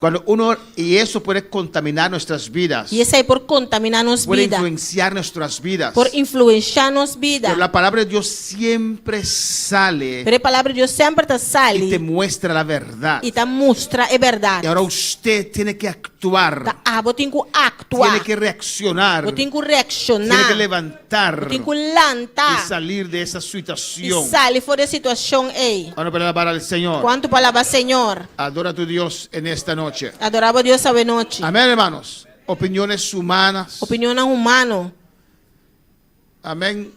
Cuando uno, y eso puede contaminar nuestras vidas. I esei por kontaminá nos Puede bida. influenciar nuestras vidas. Por influenshá nos bida. Pero la palabra de Dios siempre sale Pero e Palabra di Dios semper ta y te sali muestra la verdad. i ta mustra e bèrdat. Y ahora usted tiene que actuar, Ta abo tin ku aktua. tiene que reaccionar, Bo tin ku reakshoná. tiene que levantar Bo tin ku lanta y salir de esa i situación. sali for di e situashon ei. Cuando para alabar al Señor. Kuantu pa alabá Señor? Adora a tu Dios en esta noche. Adorá bo Dios awenochi. Amén, hermanos. Opiniones humanas. Opinionnan humano. Amén.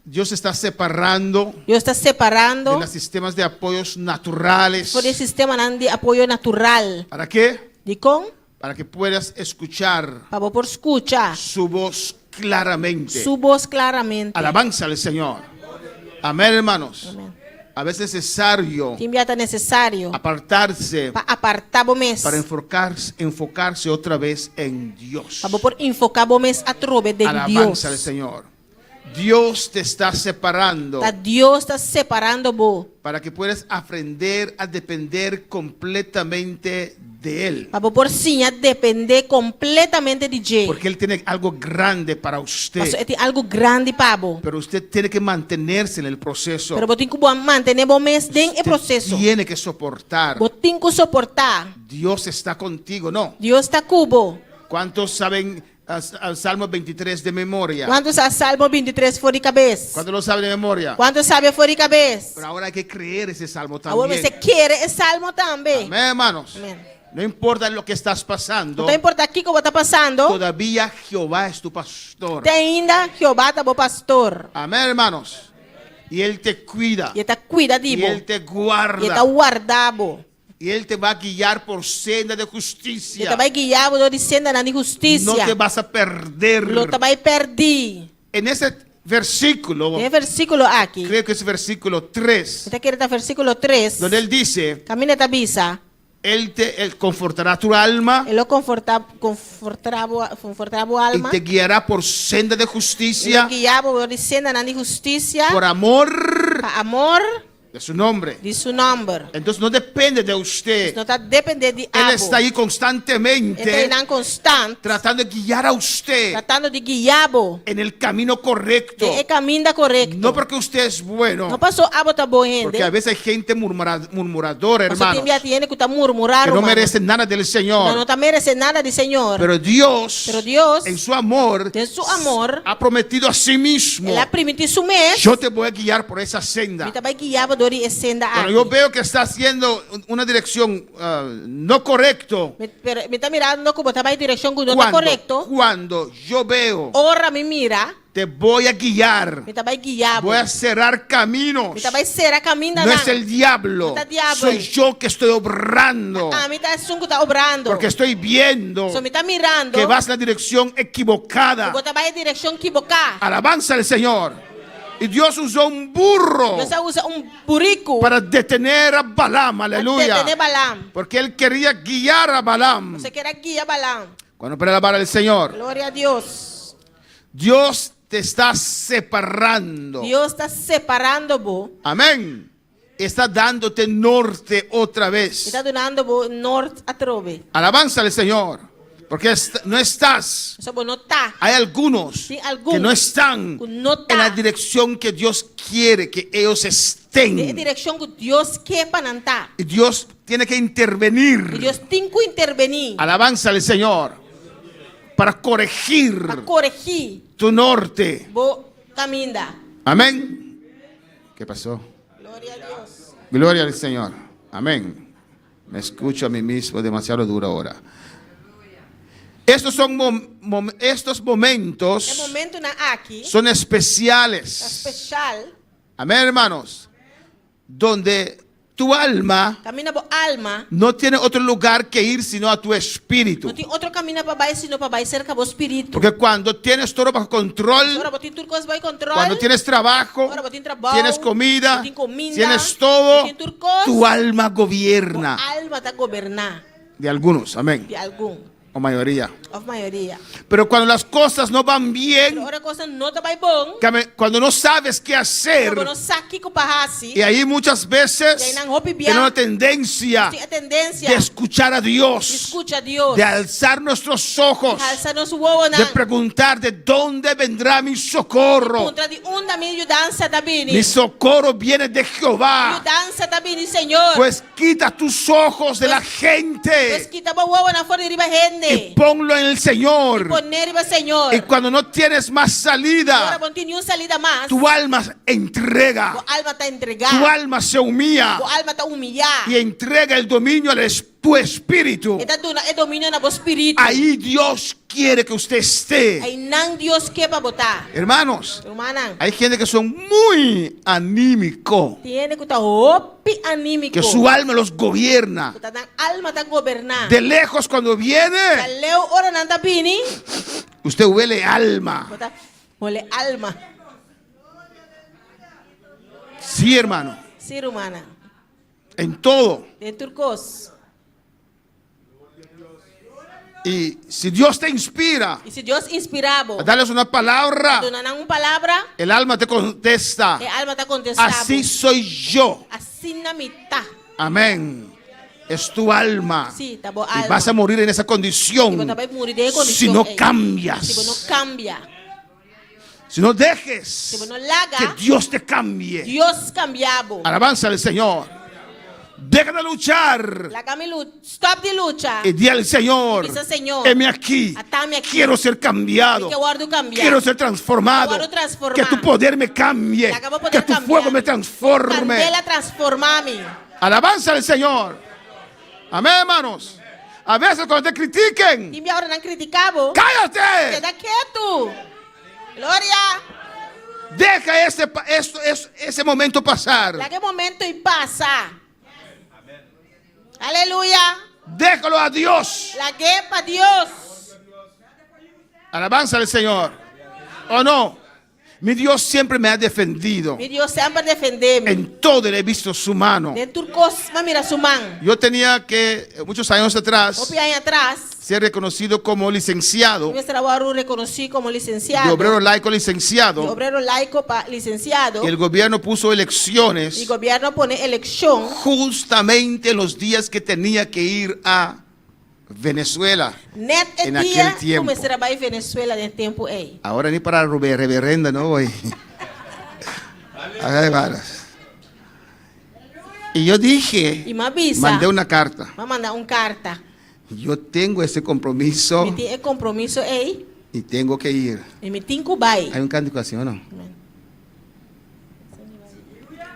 Dios está separando Dios ta separando de los sistemas de apoyos naturales. for di e sistemanan di apoyo natural. ¿Para qué? Dikon? Para que puedas escuchar Pa bo por skucha su voz claramente. su bos klaramente. Alabanza al Señor. Amén, hermanos. Amén. A veces es necesario Tin bia ta nesesario apartarse pa apartá bo mes, para enfocarse, enfocarse otra vez en Dios. pa bo por enfoká bo mes atrobe den Dios. Alabanza al Señor. Dios te está separando Ta Dios ta separando bo para que puedas aprender a depender completamente de Él. pa bo por siña dependé kompletamente di dje. Porque Él tiene algo grande para usted. Pasobra e tin algu grandi pa bo. Pero usted tiene que mantenerse en el proceso. Pero bo tin ku bo mantené bo mes den e Usted proseso. tiene que soportar. Bo tin ku soportá. Dios está contigo, no. Dios ta ku bo. ¿Cuántos saben al Salmo 23 de memoria? Kuantu sa Salmo 23 for di kabes? ¿Cuántos lo saben de memoria? Kuantu sabe for di kabes? Pero ahora hay que creer ese salmo Awor también. mester kere e salmo tambe. Amén, hermanos. Amén. No importa lo que estás pasando, No ta importa kiko bo ta pasando, todavía Jehová es tu pastor. te ainda Jehová ta bo pastor. Amén, hermanos. Y Él te cuida. I e ta kuida di Y bo. Él te I e ta guarda. warda bo. Y Él te va a guiar por senda de E justicia. ta bai guia bo dor di sendanan di No hustisia. te vas a perder. Lo ta bai pèrdí. En ese versículo, Den e versíkulo aki, creo que es versículo 3, mi ta kere ta versíkulo tres, donde Él dice, kaminda e ta bisa, Él te él confortará tu alma E lo konfortá, konfortará bo, konfortará bo y alma, te guiará por senda de e lo justicia, guia bo dor di sendanan di hustisia, por amor pa amor De su nombre. Di su nomber. Entonces no depende de usted. No ta depende di Él abo. está ahí E ta constantemente einan constant. tratando de guiar a usted Tratando di guia bo. en el camino correcto. Den e caminda corecto. No porque usted es bueno. No paso abo ta bon hende. Porque a veces hay gente murmuradora, Paso tin hermanos, bia tin hende cu ta murmura, que no rumannan. merece nada del No, Señor. no ta merece nada di Señor. Pero Dios, Pero Dios, en su amor, den su amor, ha prometido a sí mismo, El a primintí su mes, yo te voy a guiar por esa senda. Mi ta bai guia bo dor di e senda aki. Cuando yo veo que está haciendo una dirección no correcto, Mi, pero mi ta mirando ku bo ta bai direkshon ku no ta cuando, korekto. cuando yo veo, Ora mi mira, te voy a guiar, mi ta bai guia bo. voy a cerrar caminos. Mi ta bai sera kamindanan. No es el diablo, No ta diabel. soy yo que estoy obrando. Ami ta esun ku ta obrando. Porque estoy viendo So mi ta mirando que vas en la dirección equivocada. ku bo ta bai e direkshon kiboká. Alabanza al Señor. Y Dios usó un burro Dios a usa un buriku para detener a Balaam. pa Aleluya. detené Balaam. Porque él quería guiar a Balaam. Pasobra e ker a guia Balaam. Cuando para alabar al Señor. Gloria a Dios. Dios te está separando. Dios ta separando bo. Amén. Está dándote norte otra E vez. ta dunando bo nort atrobe. Alabanza al Señor. Porque no estás. Pasobra bo no ta. Hay algunos Tin algun que no están ku no ta en la dirección que Dios quiere que ellos den e estén. direkshon ku Dios ke pa nan ta. Y Dios tiene que intervenir. I Dios tin ku intervení. Alabanza al Señor. Para corregir Pa koregí tu norte. bo kaminda. Amén. ¿Qué pasó? Gloria a Dios. Gloria al Señor. Amén. Me escucho a mí mismo demasiado duro ahora. Estos son estos momentos E momentonan aki son especiales. ta speshal. Amén, hermanos. Donde tu alma Kaminda bo alma no tiene otro lugar que ir sino a tu espíritu. no tin otro kaminda pa bai sino pa bai serka bo spiritu. Porque cuando tienes todo bajo control, Ora bo tin tur kos bou kontrol, cuando tienes trabajo, ora bo tin trabou, tienes comida, bo tin kuminda, tienes todo, bo tin tur kos, tu alma gobierna. Bo alma ta goberná. De algunos, amén. Di algun. O mayoria. Òf mayoria. Pero cuando las cosas no van bien, Pero ora kosnan no ta bai bon, cuando no sabes qué hacer, ora bo no sa kiko pa hasi, y ahí muchas veces Y einan hopi bia, tenemos la tendencia nos tin e tendensia de escuchar a di Dios, skucha Dios, de alzar nuestros ojos, di halsa nos wowonan, de preguntar de dónde vendrá mi socorro. puntra di unda mi yudansa ta bini. Mi socorro viene de Jehová. Mi yudansa ta bini Señor. Pues quita tus ojos de la gente. Pues kita bo wowonan for di riba hende. Y ponlo en el Señor. Y pon'é riba Señor. Y cuando no tienes más salida. Ora bo no tin niun salida mas. Tu alma entrega. Bo alma ta entregá. Tu alma se humilla. Bo alma ta humillá. Y entrega el dominio al tu espíritu. E ta duna e dominio na bo spiritu. Ahí Dios quiere que usted esté. Einan Dios ke pa bo ta. Hermanos, Rumannan. hay gente que son muy anímico. Tin hende ku ta hopi anímiko. Que su alma los gobierna. Ku ta nan alma ta goberná. De lejos cuando viene. Ta leu ora nan ta bini. Usted huele alma. Bo ta hole alma. Sí, hermano. Sí, rumannan. En todo. Den tur kos. Y si Dios te inspira. Y si Dios inspirá bo. A darles una palabra. A duna nan un palabra. El alma te contesta. E alma ta kontestá bo. Así soy yo. Asina mi ta. Amén. Es tu alma. Sí, ta bo alma. Y vas a morir en esa condición. Y bo ta bai muri den e kondishon Si no ei. cambias. Si bo no kambia. Si no dejes Si bo no laga. que Dios te cambie. Dios kambia bo. Alabanza al Señor. Deja de luchar. Laga mi lu stop di lucha. Y di al Señor. Y bisa Señor. Heme aquí. Atami aquí. Quiero ser cambiado. Mi ke wòrdu kambiá. Quiero ser transformado. Mi ke wòrdu transformá. Que tu poder me cambie. Laga bo poder Que tu kambia fuego mi. me transforme. Kandela transformá mi. Alabanza al Señor. Amén, hermanos. A veces cuando te critiquen. Tin bia ora nan kritiká bo. Cállate. Keda ketu. Gloria. Deja ese, esto, ese momento pasar. Laga e momento ei pasa. Aleluya. Déjalo a Dios. Lag'é pa Dios. Alabanza al Señor. ¿O no? Mi Dios siempre me ha defendido. Mi Dios semper defendé mi. En todo le he visto su mano. Den tur kos m'a mira su man. Yo tenía que, muchos años atrás, Hopi aña atras, ser reconocido como licenciado. Mi mester a wòrdu rekonosí komo lisensiado. De obrero laico licenciado. Di obrero laico pa lisensiado. Y el gobierno puso elecciones. I gobièrnu a pone elekshon. Justamente en los días que tenía que ir a Venezuela. Net e En aquel dia ku tiempo. mester a bai Venezuela den tempu ei. Ahora ni para reverenda no voy. Ay, varas. Y yo dije, I m'a bisa, mandé una carta. M'a manda un karta. Yo tengo ese compromiso. Mi tin e kompromiso ei. Y tengo que ir. I mi tin ku bai. Hay un cántico así, ¿o no? Amén.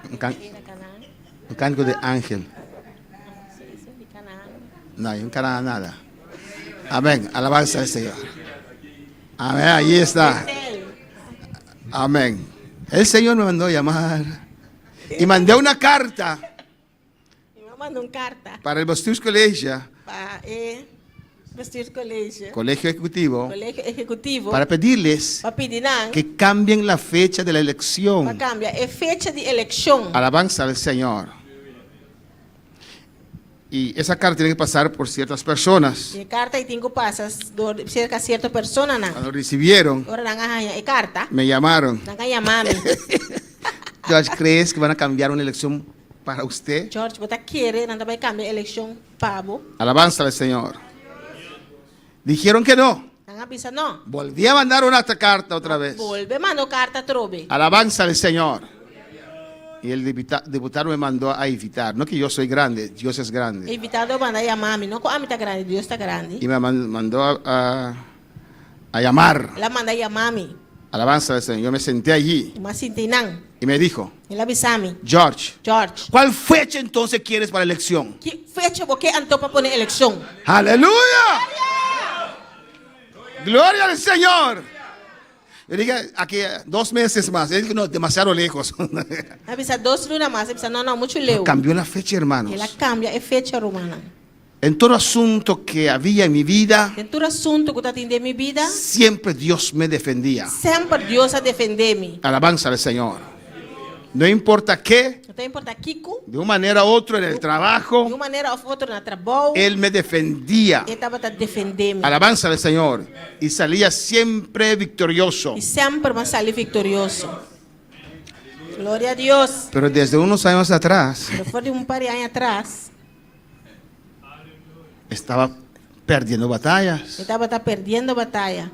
Un, can un cántico de ángel. No hay un canal nada. Amén. Alabanza al Señor. Amén. Ahí está. Amén. El Señor me mandó llamar. Y mandé una carta. I m'a manda un karta. Para el Bestuurscollege. Pa e Bestuurscollege. Colegio Ejecutivo. Colegio Ejecutivo. Para pedirles. Pa pidi nan. Que cambien la fecha de la elección. Pa kambia e fecha di elekshon. Alabanza al Señor. Y esa carta tiene que pasar por ciertas personas. I e karta ei tin ku pasa dor serka sierto personanan. Cuando recibieron, Ora nan a haña e karta, me llamaron. nan a yama mi. George, ¿crees que van a cambiar una elección para usted? George, bo ta kere nan ta bai kambia elekshon pa bo? Alabanza al Señor. Dijeron que no. Nan a bisa no. Volví a mandar una carta otra vez. Bolbe manda karta atrobe. Alabanza al Señor. Y el diputado me mandó a invitar. No que yo soy grande, Dios es grande. E invitado a manda yama mi. No ku ami ta grandi, Dios ta grandi. Y me mandó a, a llamar. El a manda yama mi. Alabanza al Señor. Yo me senté allí. I m'a sinta einan. Y me dijo. El a bisa mi. George. George. ¿Cuál fecha entonces quieres para la elección? Ki fecha bo ke anto pa pone elekshon? Aleluya! Gloria al Señor. Yo dije, aquí dos meses más. Él dijo, no, demasiado lejos. A bisa dos luna mas. El a bisa, no, no, muchu leu. Cambió la fecha, hermanos. El a kambia e fecha, rumannan. En todo asunto que había en mi vida, Den tur asuntu ku tatin den mi bida, siempre Dios me defendía. Semper Dios a defendé mi. Alabanza al Señor. No importa qué, No ta importá kiko, de un manera u otro en el di trabajo, un manera òf otro na trabou, él me defendía. e tabata defendé mi. Alabanza al Señor. Y salía siempre victorioso. I semper mi a sali viktorioso. Gloria a Dios. Pero desde unos años atrás Pero for di un par di aña atras, estaba perdiendo batallas. mi tabata perdiendo bataya.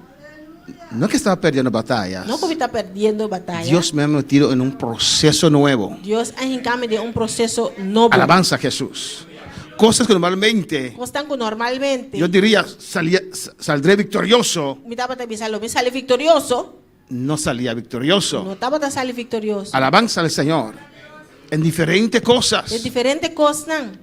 No que estaba perdiendo batallas. No ku mi ta perdiendo bataya. Dios me ha metido en un proceso nuevo. Dios a hinka mi den un proseso nobo. Alabanza a Jesús. Cosas que normalmente Kosnan ku normalmente yo diría salía- saldré victorioso, mi tabata bisa lo mi sali viktorioso, no salía victorioso. no tabata sali viktorioso. Alabanza al Señor. En diferentes cosas. Den diferente kosnan.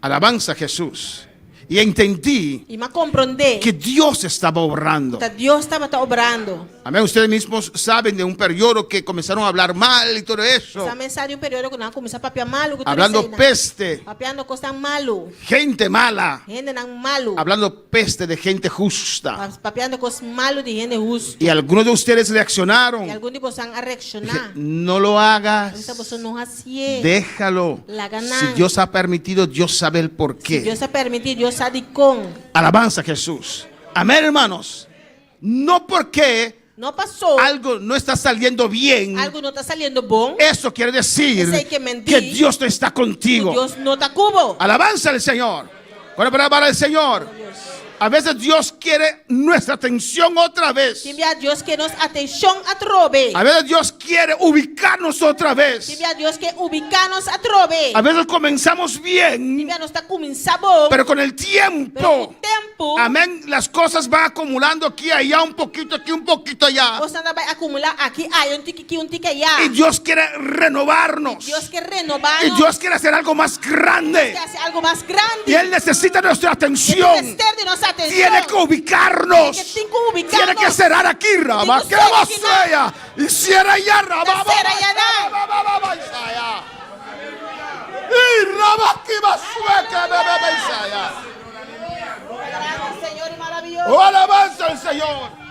Alabanza a Jesús. Y entendí I m'a komprondé que Dios estaba obrando. ta Dios tabata obrando. Amén. Ustedes mismos saben de un periodo que comenzaron a hablar mal y todo eso. Sa mes sa di un periodo ku nan a kuminsá papia malu ku tur Hablando eseinan. peste, Papiando kosnan malu. gente mala. Hendenan malu. Hablando peste de gente justa. Papiando kos malu di hende hustu. Y algunos de ustedes reaccionaron. I algun di boso a Dije, reakshoná. no lo hagas. Bisa boso no hasié. Déjalo. Laga nan. Si Dios ha permitido, Dios sabe el por Si qué. Dios a permití, Dios sa dikon. Alabanza a Jesús. Amén, hermanos. No porque No pasó. algo no está saliendo bien. Algu no ta saliendo bon. Eso quiere decir Esei ke men que di Dios no está contigo. Dios no ta ku bo. Alabanza al Señor. Bueno, para alabar al Señor. A veces Dios quiere nuestra atención otra vez. Tin bia Dios ke nos atenshon atrobe. A veces Dios quiere ubicarnos otra vez. Tin bia Dios ke ubiká nos atrobe. A veces comenzamos bien, Tin bia nos ta kuminsá bon. pero con el Pero tiempo, ku tempu, amén, las cosas van acumulando aquí, allá, un poquito aquí, un poquito allá. kosnan ta bai akumulá aki, aya, un tiki aki, un tiki aya. Y Dios quiere renovarnos. Dios ke renobá Y nos. Dios quiere hacer algo más grande. Ke hasi algu mas grandi. Y Él necesita nuestra atención. Mester di nos atenshon. Tiene que ubicarnos. Ke tin ku ubiká Tiene que nos. cerrar aquí, Rama. Tin ku ¿Qué sera va aki nan. a Y cierra ya, Rama. Sera ya nan. Y Rama, que va sueca, bebé, Grande, Señor, y maravilloso. Oh, alabanza al Señor.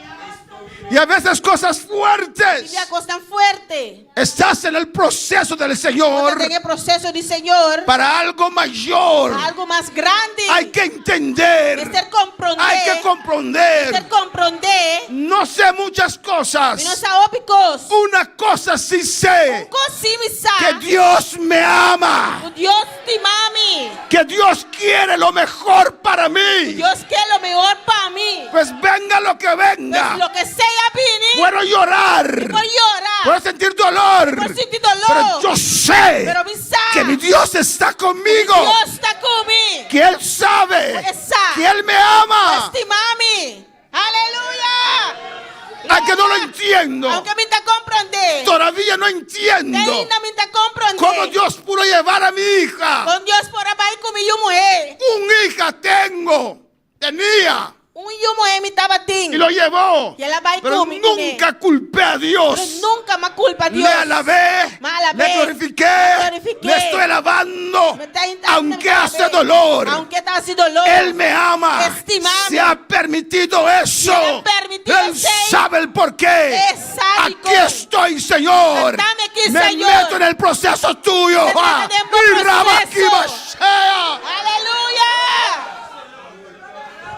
Y a veces cosas fuertes. Tin bia kosnan fuerte. Estás en el proceso del Señor. Bo ta den e proseso di Señor. Para algo mayor. Pa algu mas grandi. Hay que entender. Mester komprondé. Hay que comprender. Mester komprondé. No sé muchas cosas. Mi no sa hopi kos. Una cosa sí sé. Un kos sí mi sa. Que Dios me ama. Ku Dios stima mi. Que Dios quiere lo mejor para mí. Dios ke lo mehor pa mi. Pues venga lo que venga. Pues loke sea bini. Puedo llorar. Mi por yora. Puedo sentir dolor. Mi por sinti doló. Pero yo sé Pero mi sa. que mi Dios está conmigo. Dios ta ku mi. Que Él sabe. E sa. Que Él me ama. E stima mi. Aleluya. Aunque no lo entiendo. Aunke mi n'ta komprondé. Todavía no entiendo. Te ainda mi n'ta komprondé. Cómo Dios pudo llevar a mi hija. Kon Dios por a bai ku mi yu muhé. Un hija tengo. Tenía. Un yu muhé mi tabatin. Y lo llevó. I el a bai Pero ku mi kuné. nunca culpé a Dios. Pero nunka m'a kulpa Dios. Le alabé. M'a alabé. Le glorifiqué. Le glorifiqué. Le estoy alabando. Me ta inta- Aunque me hace alabé. dolor. Aunke ta hasi doló. Él me ama. E stima mi. Se ha permitido eso. Se ha permitido Él ese. sabe el porqué. E sa Aquí dikon. estoy, Señor. Dame aquí, Me Señor. meto en el proceso tuyo. Me meto Ah, en el y raba proceso. aquí, bashea. Aleluya.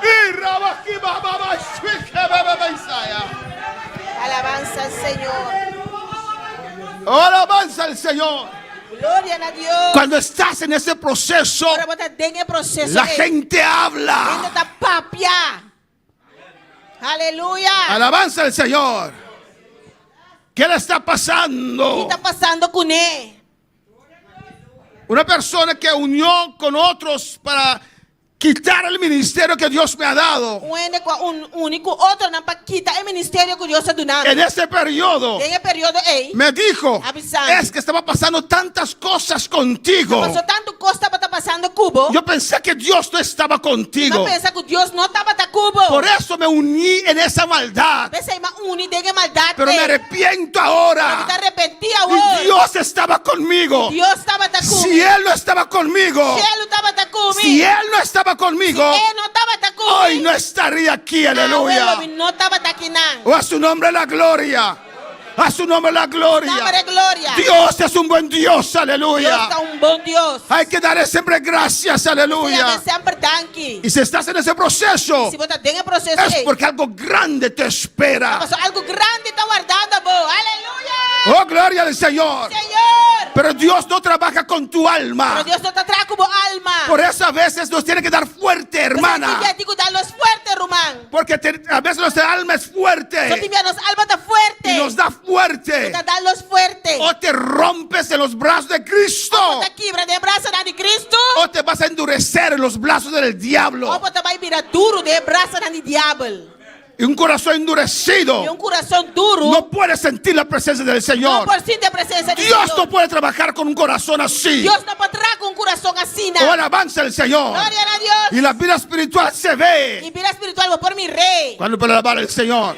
Y raba aquí, ba, ba, ba, shike, ba, ba, ba, Isaiah. Alabanza al Señor. Alabanza al Señor. Gloria a Dios. Cuando estás en ese proceso, Ora bo ta den e proseso. la ei. gente habla. Hende ta papia. Aleluya. Alabanza al Señor. ¿Qué le está pasando? Kiko ta pasando kuné? Una persona que unió con otros para quitar el ministerio que Dios me ha dado. Un hende ku a uni ku otronan pa kita e ministerio ku Dios a duna mi. En ese periodo Den e periodo ei. me dijo, A bisa mi. es que estaba pasando tantas cosas contigo. Pasó tantu kos tabata pasando ku bo. Yo pensé que Dios no estaba contigo. M'a pensa ku Dios no tabata ku bo. Por eso me uní en esa maldad. P'esei m'a uni den e maldat Pero me ei. arrepiento ahora. Pero mi ta arrepentí awor. Y Dios estaba conmigo. Dios tabata ku mi. Si Él no estaba conmigo. Si E no tabata ku mi. Si Él no estaba conmigo. Si E no tabata ku mi. Hoy no estaría aquí, aleluya. Awe lo mi no tabata akinan. O a su nombre la gloria. A su nombre la gloria. Nomber e gloria. Dios es un buen Dios, Dios aleluya. ta un bon Dios. Hay que darle siempre gracias, aleluya. Yam'é semper danki. Y si estás en ese proceso, Si bo ta den e proseso es ei, porque algo grande te espera. paso algu grandi ta wardando bo. Aleluya! Oh, gloria al Señor. Señor! Pero Dios no trabaja con tu alma. Pero Dios no ta traha ku bo alma. Por eso a veces nos tiene que dar fuerte, hermana. P'esei tin bia tin ku da nos fuerte, ruman. Porque te, a veces nuestra alma es fuerte. So tin bia nos alma ta fuerte. Y nos da fuerte. E ta da nos fuerte. O te rompes en los brazos de Cristo. O bo ta kibra den e brasanan di Cristo. O te vas a endurecer en los brazos del diablo. O bo ta bai bira duru den e brasanan di diabel. Y un corazón endurecido. Y un corazón duro. No puede sentir la presencia del Señor. No por sinti e presencia di Dios Señor. no puede trabajar con un corazón así. Dios no por traha ku un kurason asina. Oh, alabanza al Señor. Gloria na Dios. Y la vida espiritual se ve. Y bida spiritual bo por mir'é. Cuando puede alabar al Señor.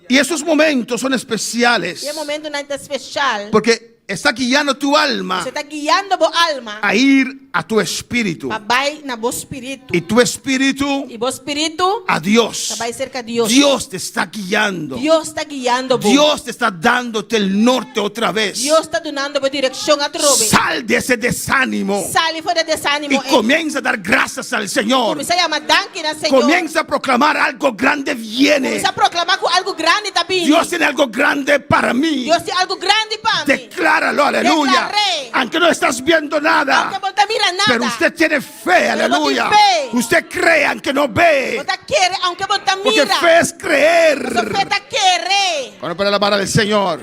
Y esos momentos son especiales. Y e momentonan ta spesial. Porque está guiando tu alma. E ta guiando bo alma. A ir a tu espíritu. Pa bai na bo spiritu. Y tu espíritu. Y bo spiritu. A Dios. Ta bai serka Dios. Dios te está guiando. Dios ta guiando bo. Dios te está dándote el norte otra vez. Dios ta dunando bo direkshon atrobe. Sal de ese desánimo. Sali for di e desánimo Y ei. comienza a dar gracias al Señor. Kuminsá yama danki na Señor. Comienza a proclamar algo grande viene. Kuminsá proklamá ku algu grandi ta bini. Dios tiene algo grande para mí. Dios tin algu grandi pa mi. Decláralo, aleluya. Deklar'é. Aunque no estás viendo nada. Aunke bo no ta mira nada. Pero usted tiene fe, Pero bo tin aleluya. fe. Usted cree aunque no ve. Bo ta kere aunke bo no ta Porque mira. fe es creer. Pasobra fe ta kere. Cuando para alabar al Señor.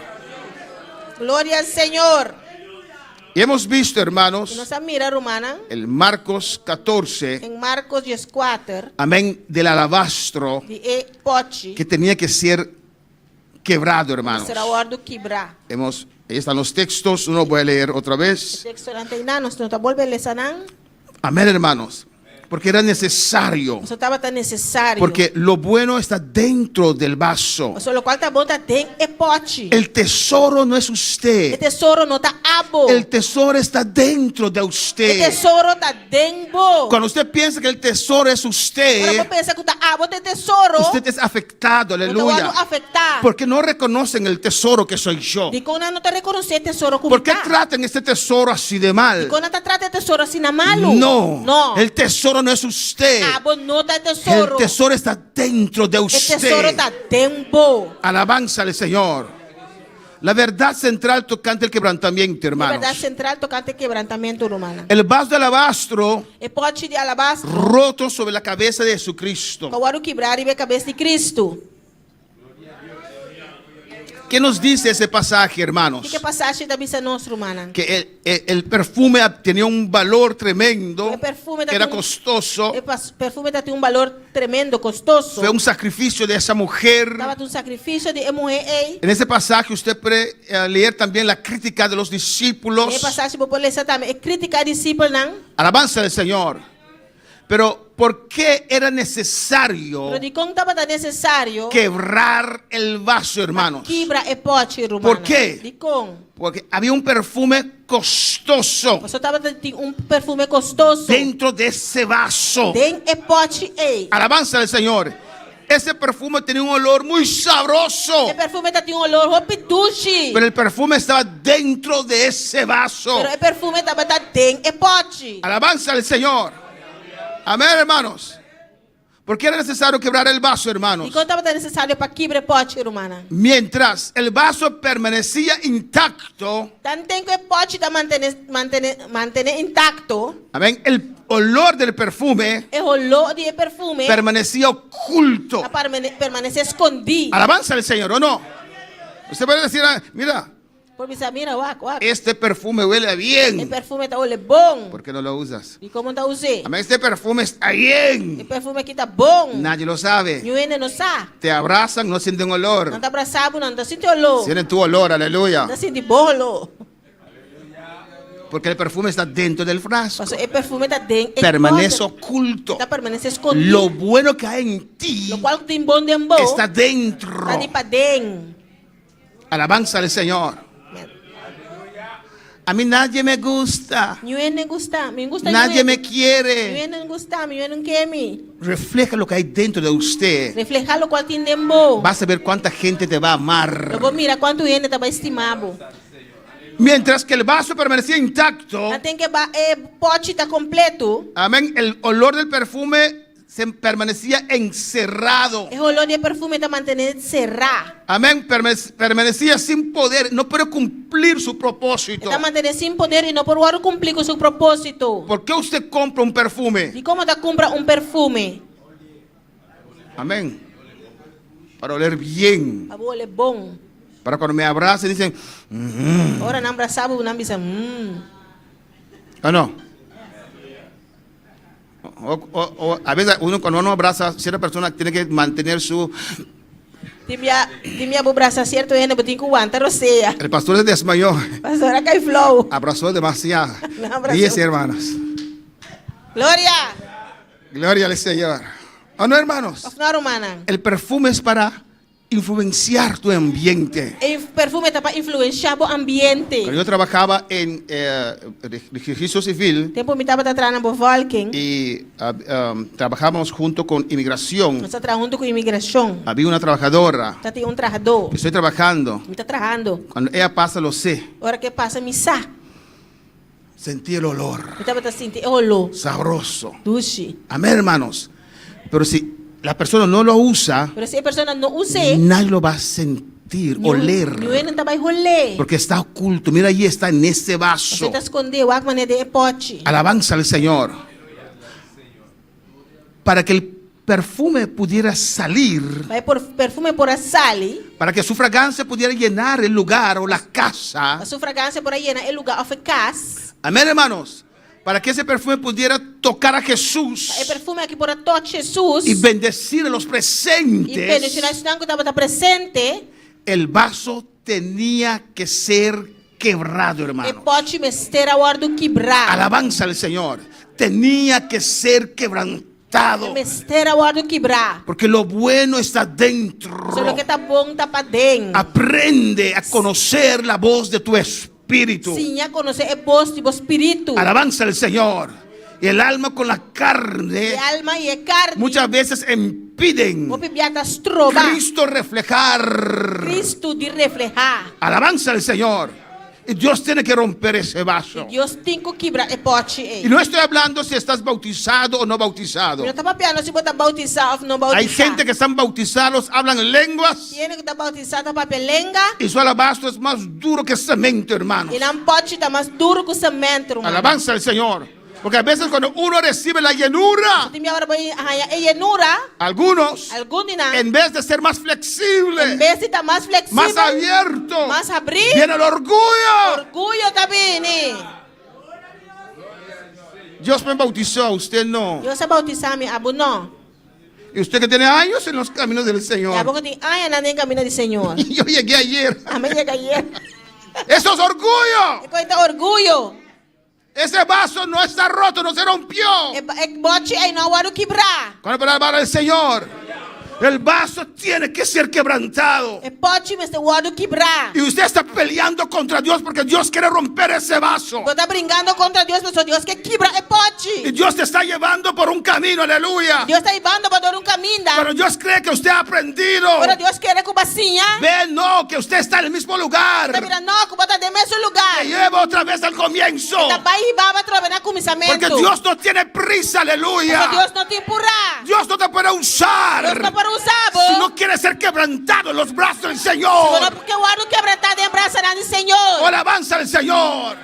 Gloria al Señor. Y hemos visto, hermanos, Y nos a mira, rumannan, el Marcos 14, en Marcos 14, amén, del alabastro di e pochi, que tenía que ser quebrado, hermanos. Mester a wòrdu kibrá. Hemos, ahí están los textos, no los voy a leer otra vez. E tekstonan ta einan, nos no ta bolbe lesa nan. Amén, hermanos. Porque era necesario. Pasobra tabata nesesario. Porque lo bueno está dentro del vaso. Pasobra lokual ta bon ta den e pòchi. El tesoro no es usted. E tesoro no ta abo. El tesoro está dentro de usted. E tesoro ta den bo. Cuando usted piensa que el tesoro es usted. Ora bo pensa ku ta abo ta e tesoro. Usted es afectado, aleluya. Bo ta wòrdu afektá. Porque no reconocen el tesoro que soy yo. Dikon nan no ta rekonosé e tesoro ku mi ¿Por qué ta? tratan este tesoro así de mal? Dikon nan ta trata e tesoro asina malu? No, No. el tesoro no es usted. Abo no ta e tesoro. El tesoro está dentro de E usted. tesoro ta den bo. Alabanza al Señor. La verdad central tocante el quebrantamiento, E hermanos. bèrdat sentral tokante e kebrantamentu, rumannan. El vaso de alabastro E pòchi di alabastro. roto sobre la cabeza de Jesucristo. Ku a wòrdu kibrá riba e kabes di Kristu. Ke nos dice ese pasaje, hermanos? Kiko e pasashi ta bisa nos, rumannan? Que el, el, el perfume tenía un valor tremendo, E perfume era tatin un, costoso. e pas, perfume tatin un balor tremendo, kostoso. Fue un sacrificio de esa mujer. Tabata un sakrifisio di e muhé ei. En ese pasaje usted puede eh, leer también la crítica de los discípulos. Den e pasashi bo por lesa tambe e krítika di disipelnan. Alabanza del Señor. Pero ¿por qué era necesario Pero dikon tabata necesario quebrar el vaso, pa hermanos? kibra e pochi, ¿Por rumannan? qué? Dikon? Porque había un perfume costoso Pasobra tabata tin un perfume kostoso dentro de ese vaso. den e pochi ei. Alabanza al Señor. Ese perfume tenía un olor muy sabroso. E perfume tatin un olor hopi dushi. Pero el perfume estaba dentro de ese vaso. Pero e perfume tabata den e pochi. Alabanza al Señor. Amén, hermanos. ¿Por qué era necesario quebrar el vaso, hermanos? Dikon tabata necesario pa kibra e pochi, rumannan? Mientras el vaso permanecía intacto. Tanten ku e pochi ta mantene, mantene, mantene intacto. Amén. El olor del perfume. E holó di e perfume. Permanecía oculto. Ta permanece escondí. Alabanza al Señor, ¿o no? Usted puede decir, ah, mira. Por bisa, mira, wak, wak. Este perfume huele bien. E perfume ta hole bon. ¿Por qué no lo usas? Dikon bo no ta us'é? Amén, este perfume está bien. E perfume aki ta bon. Nadie lo sabe. Niun hende no sa. Te abrazan, no sienten olor. Nan ta abrasá bo, nan no ta sinti oló. Sienten tu olor, aleluya. Nan ta sinti bo oló. Porque el perfume está dentro del frasco. Pasobra e perfume ta den e Permanece kòter. oculto. Ta permanece skondí. Lo bueno que hay en ti Lokual ku tin bon den bo está dentro. ta di paden. Alabanza al Señor. A mí nadie me gusta. Niun hende gusta mi. Gusta Nadie me niun quiere. hende gusta mi, niun hende ke mi. Refleja lo que hay dentro de usted. Reflehá lokual tin den bo. Vas a ver cuánta gente te va a amar. Lo bo mira kuantu hende ta bai stima bo. Mientras que el vaso permanecía intacto. Tanten ku e pòchi ta kompletu. Amén. El olor del perfume se permanecía encerrado. E holó di e perfume ta mantené será. Amén. Permanecía sin poder, no puede cumplir su propósito. E ta mantené sin poder i no por wòrdu kumplí ku su propósito. ¿Por qué usted compra un perfume? Dikon bo ta kumpra un perfume? Amén. Para oler bien. Pa bo ole bon. Para cuando me abracen dicen, mm. Ora nan brasa bo, nan bisa, mm. ¿O no? O, o, o, a veces uno cuando uno abraza a cierta persona tiene que mantener su... Tin bia, tin bia bo brasa cierto hende, bo tin cu wanta rosea. El pastor se desmayó. Pastor a cay flow. Abrazó demasiado. No abrazó. Diez hermanos. Gloria. Gloria al Señor. ¿O no, hermanos? Of no, rumannan? El perfume es para influenciar tu ambiente. E perfume ta pa influenciá bo ambiente. Cuando yo trabajaba en eh, registro civil Tempu mi tabata traha na bevolking, y ah, um, trabajábamos junto con inmigración, nos a traha huntu ku imigrashon. había una trabajadora. Ta tin un trahadó. Estoy trabajando. Mi ta trahando. Cuando ella pasa, lo sé. Ora ku e pasa mi sa. Sentí el olor. Mi tabata sinti e oló. Sabroso. Dushi. Amén, hermanos. Pero si la persona no lo usa, Pero si e persona no us'é, nadie lo va a sentir, oler. Niun hende no ta bai hol'é. Porque está oculto. Mira allí está en ese vaso. Pasobra e ta skondé, wak manera den e pòchi. Alabanza al Señor. Para que el perfume pudiera salir. Pa e perfume por a sali. Para que su fragancia pudiera llenar el lugar o la casa. Pa su fragancia por a yena e lugar of e kas. Amén, hermanos. Para que ese perfume pudiera tocar a Jesús. Pa e perfume aki por a toch Jesús. Y bendecir a los presentes. Y bendiciona esnan ku tabata presente. El vaso tenía que ser quebrado, hermanos. E pochi mester a wòrdu kibrá. Alabanza al Señor. Tenía que ser quebrantado. E mester a wòrdu kibrá. Porque lo bueno está dentro. Pasobra loke ta bon ta paden. Aprende a conocer la voz de tu espíritu. Siña konosé e bos di bo spiritu. Alabanza al Señor. Y el alma con la carne. E alma y e carni. Muchas veces impiden. Hopi bia ta stroba. Cristo reflejar. Cristo di refleha. Alabanza al Señor. Y Dios tiene que romper ese vaso. Y Dios tin cu kibra e pochi ey. Y no estoy hablando si estás bautizado o no bautizado. Mi no ta papiando si bo ta bautisa of no bautisa. Hay gente que están bautizados, hablan lenguas. Tin hende cu ta bautisa ta papia lenga. Y su alabastro es mas duro que cemento, hermanos. Y nan pochi ta mas duro cu cemento, ruman. Alabanza al Señor. Porque a veces cuando uno recibe la llenura. Tin bia ora bo haña e llenura. Algunos. Algun di nan. En vez de ser mas flexible. En bes di ta mas fleksibel. Mas abierto. Mas habrí. Viene el orgullo. Orguyo ta bini. Dios me bautizó, a usted no. Dios a bautisá mi, abo no. Y usted que tiene años en los caminos del Señor. Y abo ku tin añanan den camino di Señor. Yo llegué ayer. Ami a yega ayer. Eso es orgullo. E kos ta orguyo. Ese vaso no está roto, no se rompió. E bochi ei no a wòrdu kibrá. Cuando para alabar al Señor, el vaso tiene que ser quebrantado. E pochi mester wòrdu kibrá. Y usted está peleando contra Dios porque Dios quiere romper ese vaso. Bo ta bringando kontra Dios pasobra Dios ke kibra e pochi. Y Dios te está llevando por un camino, aleluya. Dios ta hibando bo dor un kaminda. Pero Dios cree que usted ha aprendido. Pero Dios kere ku bo a siña. Ve, no, que usted está en el mismo lugar. Ta mira, no, ku bo ta den mesun lugar. Te lleva otra vez al comienzo. E ta bai hiba bo atrobe na kuminsamentu. Porque Dios no tiene prisa, aleluya. Pasobra Dios no tin purá. Dios no te puede usar. Dios no por usa bo. Si no quieres ser quebrantado en los brazos del Señor. Si bo no ke wòrdu kebrantá den brasanan di Señor. Oh, alabanza al Señor.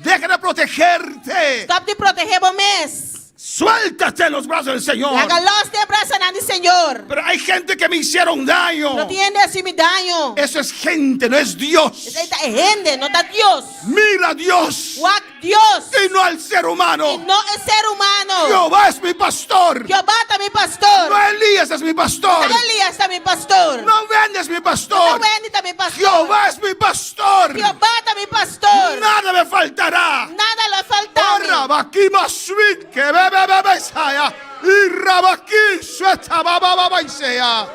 Deja de protegerte. Stòp di protegé bo mes. Suéltate en los brazos del Señor. Laga los den brasanan di Señor. Pero hay gente que me hicieron daño. Pero tin hende a hasi mi daño. Eso es gente, no es Dios. Esei ta e hende, no ta Dios. Mira a Dios. Wak Dios. Y no al ser humano. Y no e ser humano. Jehová es mi pastor. Jehová ta mi pastor. No Elías es mi pastor. No Elías ta mi pastor. No Wendy es mi pastor. No Wendy ta mi pastor. Jehová es mi pastor. Jehová ta mi pastor. Nada me faltará. Nada lo falta mi. Oh, rabaki maswit ke be be be be saya. Y rabaki sueta ba ba ba ba isea.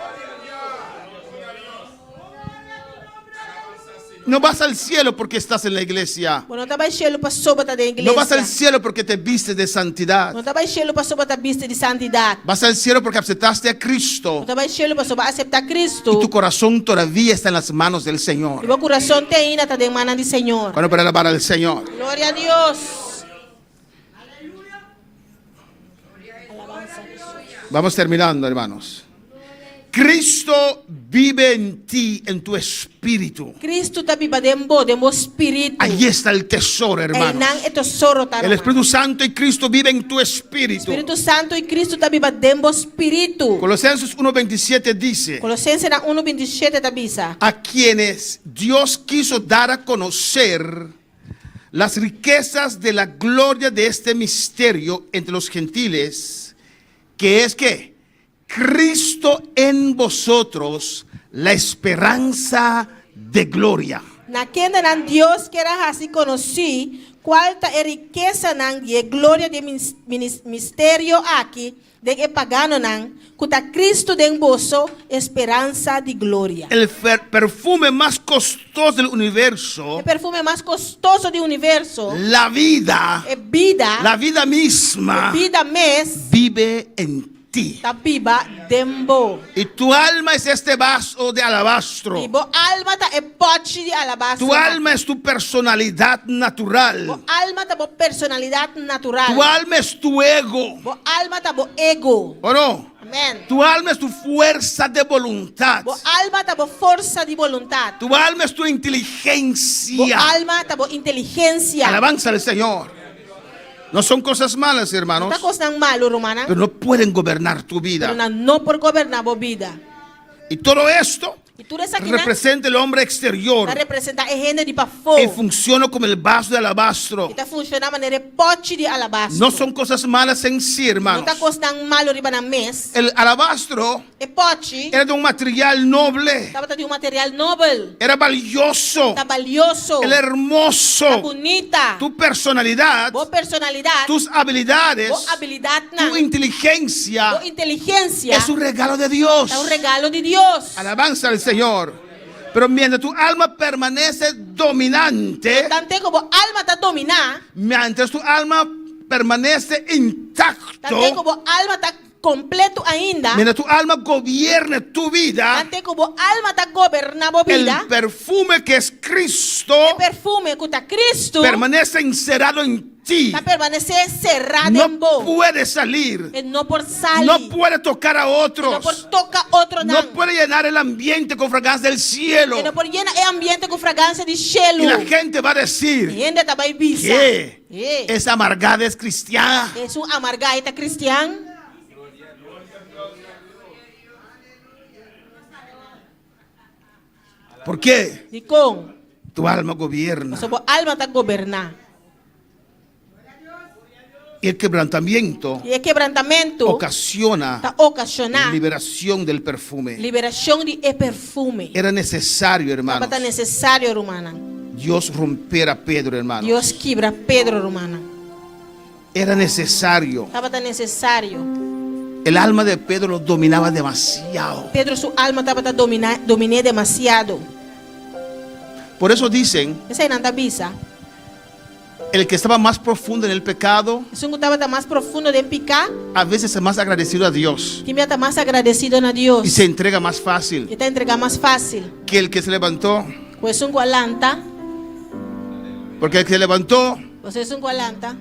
No vas al cielo porque estás en la iglesia. Bo no ta bai shelu pasobra ta den No vas al iglesia. cielo porque te vistes de santidad. No ta bai shelu pasobra ta bisti di santidat. Vas al cielo porque aceptaste a Cristo Bo ta bai shelu pasobra a aseptá y Cristo tu corazón todavía está en las manos del i Señor. bo kurason te ainda ta den mannan di Señor. Cuando para alabar al Señor. Gloria a Dios. Alabanza a Jesús. Vamos terminando, hermanos. Cristo vive en ti, en tu espíritu. Cristo ta biba den bo, den bo spiritu. Allí está el tesoro, hermanos. Einan e tesoro ta, El Espíritu Santo y Cristo vive en tu espíritu. Spiritu Santu i Cristo ta biba den bo spiritu. Colosenses 1:27 dice, Colosensenan unu bintishete ta bisa. a quienes Dios quiso dar a conocer las riquezas de la gloria de este misterio entre los gentiles, que es que Cristo en vosotros, la esperanza de gloria. Na kendenan Dios kier a hasi konosí kual ta e rikesanan di e gloria di e misterio aki den e paganonan, ku ta Cristo den boso, e speransa di gloria. El perfume mas kostoso del universo. E perfume mas kostoso di universo. La vida. E bida. La vida misma. E bida mes. Vive en ti. Ta biba den bo. Y tu alma es este vaso de alabastro. Y bo alma ta e pochi di alabastro. Tu alma es tu personalidad natural. Bo alma ta bo personalidad natural. Tu alma es tu ego. Bo alma ta bo ego. O no? Amen. Tu alma es tu fuerza de voluntad. Bo alma ta bo forsa di boluntad. Tu alma es tu inteligencia. Bo alma ta bo inteligencia. Alabanza al Señor. No son cosas malas, hermanos. No ta cosnan malo, rumannan. Pero no pueden gobernar tu vida. Pero nan no por goberná bo bida. Y todo esto Y tur esakinan representa el hombre exterior. ta representá e hende di pafó. Y funciona como el vaso de alabastro. Y ta funshoná manera e pòchi di alabastro. No son cosas malas en sí, hermanos. No ta cosnan malo riba nan mes. El alabastro E pòchi era de un material noble. Tabata di un material nobel. Era balioso. Ta balioso. Era hermoso. Ta bunita. Tu personalidad. Bo personalidad. Tus habilidades. Bo habilidadnan. Tu inteligencia. Bo inteligencia. Es un regalo de Dios. Ta un regalo di Dios. Alabanza al Señor. Pero mientras tu alma permanece dominante. Pero tante ku bo alma ta dominá. Mientras tu alma permanece intacto. Tante ku bo alma ta Completo ainda. Mientras tu alma gobierne tu vida. Ante cu bo alma ta goberna bo bida. El perfume que es Cristo. E perfume cu ta Cristo. Permanece encerrado en ti. Ta permanece cerra den bo. No puede salir. E no por sali. No puede tocar a otros. E no por toca otronan. No puede llenar el ambiente con fragancia del cielo. E no por yena e ambiente cu fragancia di cielo. Y la gente va a decir. E hende ta bay bisa. Que E. Esa amargada es cristiana. Esun amargá e ta cristian? Por qué? Dikon? Tu alma gobierna. Pasobra bo alma ta goberná. Y el quebrantamiento I e kebrantamentu ocasiona ta okashoná liberación del perfume. liberashon di e perfume. Era necesario, hermanos. Tabata nesesario, rumannan. Dios romper a Pedro, hermanos. Dios kibra Pedro, rumannan. Era necesario. Tabata necesario. El alma de Pedro lo dominaba demasiado. Pedro su alma tabata domina, dominé demasiado. Por eso dicen, Esei nan ta bisa. El que estaba más profundo en el pecado, Esun ku tabata mas profundo den piká, a veces es más agradecido a Dios. Tin bia ta mas agradesido na Dios. Y se entrega más fácil. I ta entregá mas fásil. Que el que se levantó. Ku esun ku a lanta. Porque el que se levantó. Pasobra esun ku a lanta.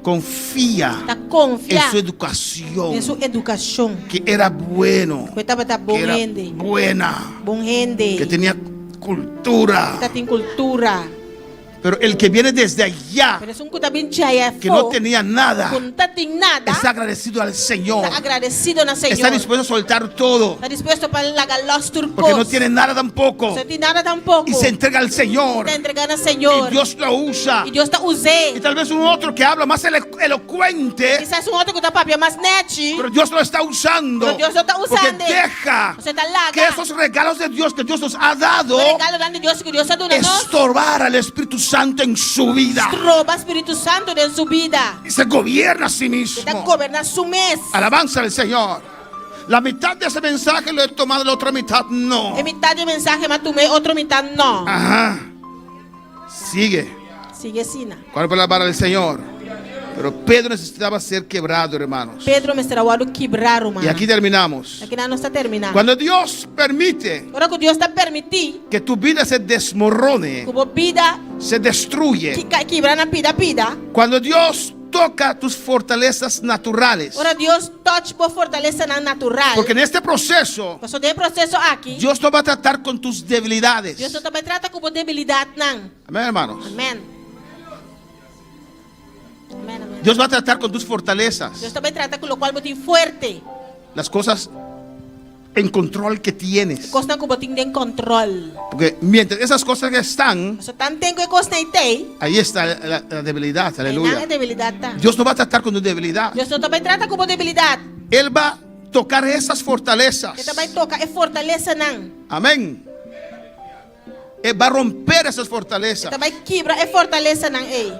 Confía. Ta konfia. En su educación. Den su edukashon. Que era bueno. Ku e tabata bon Que era hende. buena. Bon hende. Que tenía cultura. Ta tin kultura. Pero el que viene desde allá, Pero esun ku ta bin djaya que no afó, tenía nada, ku no ta tin nada, está agradecido al Señor. ta agradesido na Señor. Está dispuesto a soltar todo, Ta dispuesto pa laga los tur porque no kos. tiene nada tampoco. No tin nada tampoco. Y se entrega al Señor. Ta entrega na Señor. Y Dios lo usa. Y Dios ta us'é. Y tal vez un otro que habla más elocuente. Kisas un otro ku ta papia mas nechi. Pero Dios lo está usando. Pero Dios lo ta Porque usando. deja Pasobra ta laga. que esos regalos de Dios que Dios nos ha dado. E regalonan di Dios ku Dios a duna nos. Estorbar al Espíritu Santo en su vida. Stroba Spiritu Santu den su bida. Y se gobierna a sí mismo. E ta goberná su mes. Alabanza al Señor. La mitad de ese mensaje lo he tomado, la otra mitad no. E mitat di e mensahe m'a tuma, e otro mitat no. Ajá. Sigue. Sigui asina. ¿Cuál puede alabar al Señor? Pero Pedro necesitaba ser quebrado, hermanos. Pedro mester a wòrdu kibrá, rumannan. Y aquí terminamos. Akinan nos ta terminá. Cuando Dios permite Ora ku Dios ta permití que tu vida se desmorone, ku bo bida se destruye. kibra na pida pida. Cuando Dios toca tus fortalezas naturales. Ora Dios touch bo fortalesanan natural. Porque en este proceso Pasobra den e proseso aki, Dios no va a tratar con tus debilidades. Dios no ta bai trata ku bo debilidatnan. Amén, hermanos. Amén. Amén, amén. Dios va a tratar con tus fortalezas. Dios ta bai trata ku lokual bo tin fuerte. Las cosas en control que tienes. Kosnan ku bo tin den kontrol. Porque mientras esas cosas están, Pasobra tanten ku e kosnan ei t'ei, ahí está la, la debilidad. einan Aleluya. e debilidat ta. Dios no va a tratar con tu debilidad. Dios no ta bai trata ku bo debilidat. Él va a tocar esas fortalezas. E ta bai toka e fortalesanan. Amén. Él va a romper esas fortalezas. E ta bai kibra e fortalesanan ei.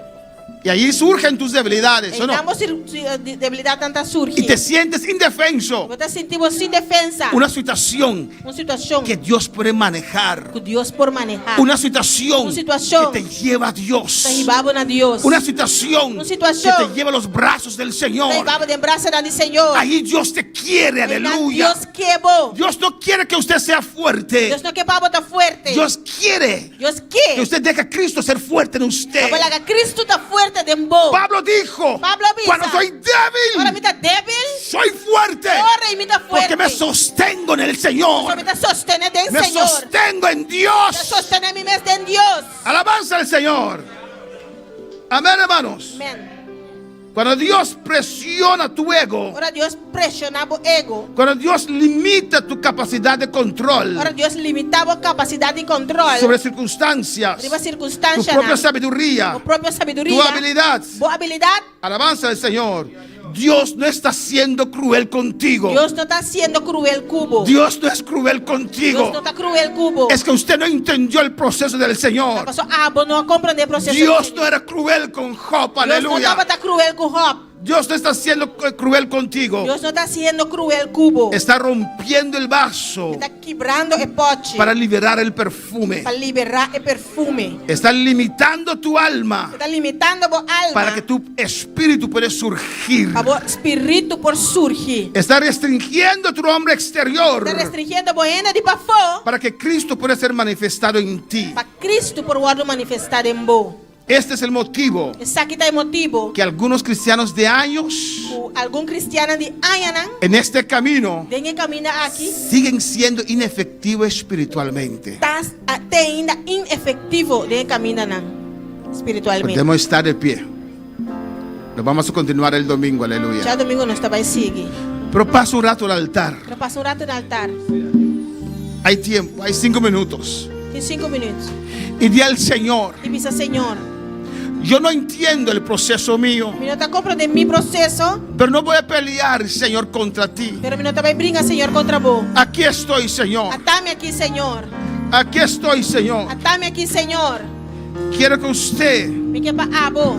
Y ahí surgen tus debilidades, ¿o no? Einan bo debilidatnan ta surgi. Y te sientes indefenso. Bo ta sinti bo sin defensa. Una situación Un situashon que Dios puede manejar. ku Dios por manehá. Una situación Un situashon que te lleva a Dios. Ta hiba bo na Dios. Una situación Un situashon que te lleva a los brazos del Señor. Ta hiba bo den brasanan di Señor. Ahí Dios te quiere, Einan aleluya. Dios ke bo. Dios no quiere que usted sea fuerte. Dios no ke pa bo ta fuerte. Dios quiere Dios ke que usted deje a Cristo ser fuerte en usted. Pa bo laga Cristo ta fuerte den bo. Pablo dijo, Pablo a bisa, cuando soy débil, Ora mi ta débil, soy fuerte. Ora mi ta fuerte. Porque me sostengo en el Señor. Pasobra mi ta sostené den Me Señor. sostengo en Dios. Mi ta sostené mi mes den Dios. Alabanza al Señor. Amén, hermanos. Amén. Cuando Dios presiona tu ego. Ora Dios presiona bo ego. Cuando Dios limita tu capacidad de control. Ora Dios limita bo capacidad di control. Sobre circunstancias. Riba circunstancianan. Tu propia sabiduría. Bo propio sabiduría. Tu habilidad. Bo habilidad. Alabanza al Señor. Dios no está siendo cruel contigo. Dios no ta siendo cruel ku bo. Dios no es cruel contigo. Dios no ta cruel ku bo. Es que usted no entendió el proceso del Señor. Paso abo no a comprende e proceso. Dios no era cruel con Job, Dios no aleluya. tabata cruel ku Job. Dios no está siendo cruel contigo. Dios no ta siendo cruel ku bo. Está rompiendo el vaso. E ta kibrando e pochi. Para liberar el perfume. Pa liberá e perfume. Está limitando tu alma. E ta limitando bo alma. Para que tu espíritu pueda surgir. Pa bo spiritu por surgi. Está restringiendo tu hombre exterior. Ta restringiendo bo hende di pafó. Para que Cristo pueda ser manifestado en ti. Pa Cristo por wòrdu manifestá den bo. Este es el motivo. Esaki ta e motibu. Que algunos cristianos de años. Ku algun kristiannan di añanan. En este camino. Den e kaminda aki. Siguen siendo inefectivos espiritualmente. Ta te ainda inefectivo den e kamindanan spiritualmente. Podemos estar de pie. Lo vamos a continuar el domingo, aleluya. Djadomingo nos ta bai sigui. Pero pasa un rato al altar. Pero pasa un rato na altar. Hay tiempo, hay cinco minutos. Tin sinku minuut. Y di al Señor. Y bisa Señor. Yo no entiendo el proceso mío. Mi no ta comprende mi proceso. Pero no voy a pelear, Señor, contra ti. Pero mi no ta bai bringa, Señor, contra bo. Aquí estoy, Señor. Ata mi aki, Señor. Aquí estoy, Señor. Ata mi aki, Señor. Quiero que usted. Mi ke pa abo.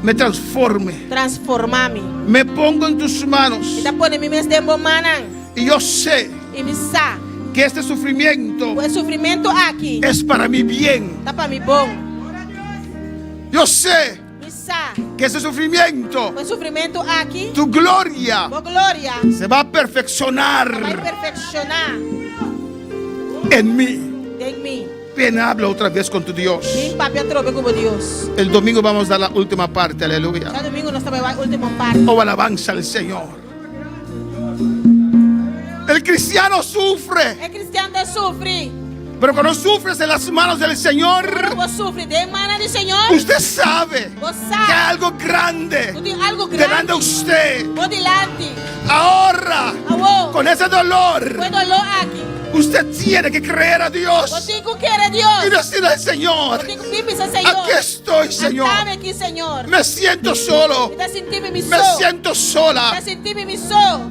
Me transforme. Transforma mi. Me pongo en tus manos. Mi ta pone mi mes den bo mannan. Y yo sé. Y mi sa. Que este sufrimiento. Ku e sufrimentu aki. Es para mi bien. Ta pa mi bon. Yo sé. Mi sa. Que este sufrimiento. Ku e sufrimentu aki. Tu gloria. Bo gloria. Se va a perfeccionar. Ta bai perfekshoná. En mi. Den mi. Ven, habla otra vez con tu Dios. Bin papia atrobe ku bo Dios. El domingo vamos a dar la última parte, aleluya. Djadumingu nos ta bai wak último parti. Oh, alabanza al Señor. El cristiano sufre. E cristian ta sufri. Pero cuando sufres en las manos del Señor, Ora bo sufri den mana di Señor, usted sabe bo sa que hay algo grande ku tin algo delante grandi de usted. bo dilanti. Ahora, Awor, con ese dolor, ku e dolor aki, Usted tiene que creer a Dios. Bo tin ku kere Dios. Y decir al Señor. Bo tin ku bin bisa Señor. Aquí estoy, Señor. Ata mi aki, Señor. Me siento solo. Mi ta sinti mi mi so. Me siento sola. Mi ta sinti mi mi so.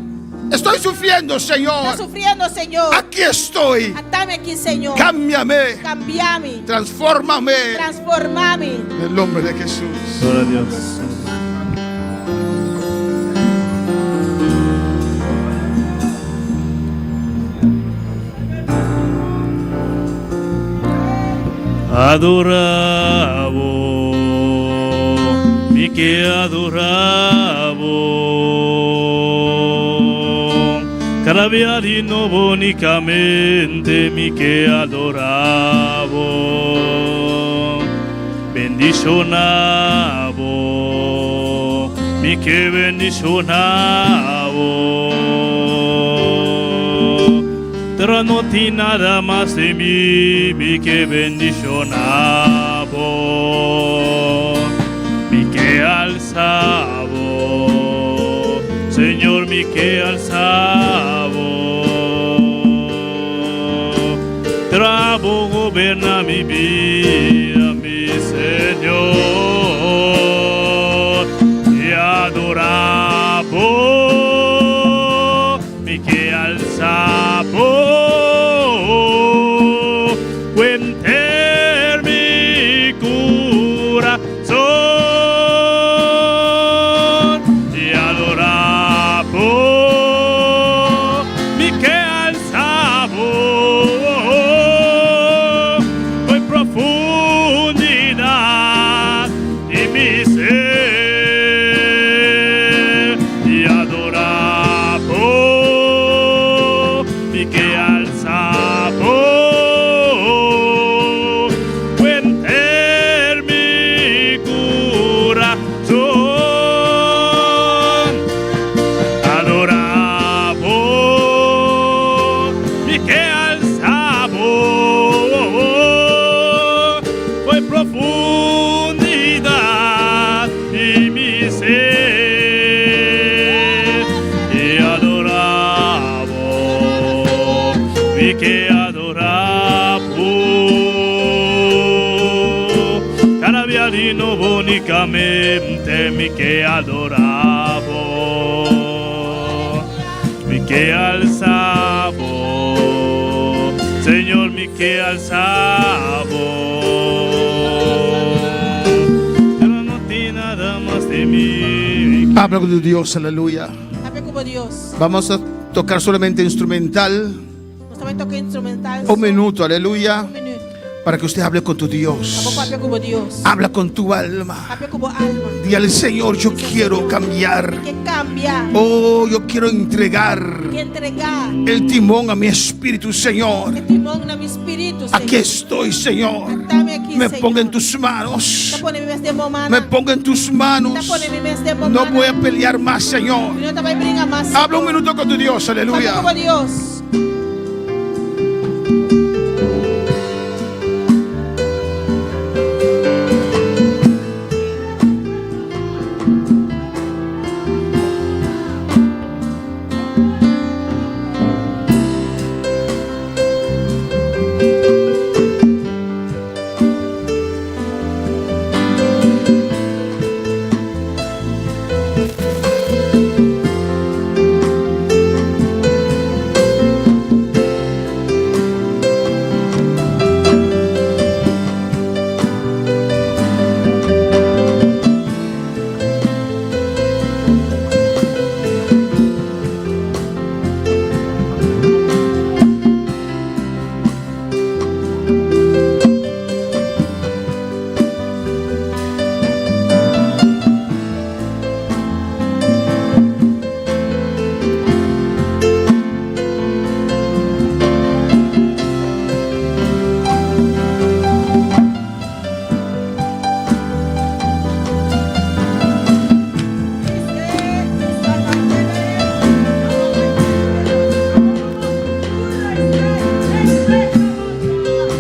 Estoy sufriendo, Señor. Mi ta sufriendo, Señor. Aquí estoy. Ata mi aki, Señor. Cámbiame. Cambia mi. Transfórmame. Transforma mi. En el nombre de Jesús. Gloria a Dios. Adorá bo, mi ke adorá bo. Kada bia di nobo unikamente mi ke adorá bo. Bendishoná bo, mi ke bendishoná bo. Pero no tin nada mas di mi, mi ke bendishoná bo, mi ke alsa bo, Señor, mi ke alsa bo. Tra bo goberna mi bida, mi Señor, i adorá bo. Mi ke alsa bo ku henter mi kurason i adorá bo. Mi ke alsa bo ku e profundidat di mi ser i adorá bo, mi ke alsa bo ku henter mi kurason. Adorá bo, mi ke alsa bo ku e profundidat di mi ser i adorá bo, mi ke adorá bo. Kada bia di nobo unikamente mi ke adorá bo, mi ke alsa bo, Señor, mi ke alsa bo. Pero no tin nada mas di mi. Habla con tu Dios, aleluya. Papia ku bo Dios. Vamos a tocar solamente instrumental. Nos ta bai toka instrumental. Un minuto, aleluya. Un minuut. Para que usted hable con tu Pa bo Dios. papia ku bo Dios. Habla con tu alma. Papia ku bo alma. Di al Señor, yo quiero cambiar. Mi ke kambia. Oh, yo quiero entregar Mi ke entregá. el timón a mi espíritu, Señor. E timon na mi spiritu, Señor. Aquí estoy, Señor. Ata mi aki, Me Señor. pongo en tus manos. Ta pone mi mes den bo mannan. Me pongo en tus manos. Ta pone mi mes den bo No mannan. voy a pelear más, Señor. Mi no ta bai bringa mas, Habla un Señor. minuto con tu Dios, aleluya. Papia ku bo Dios.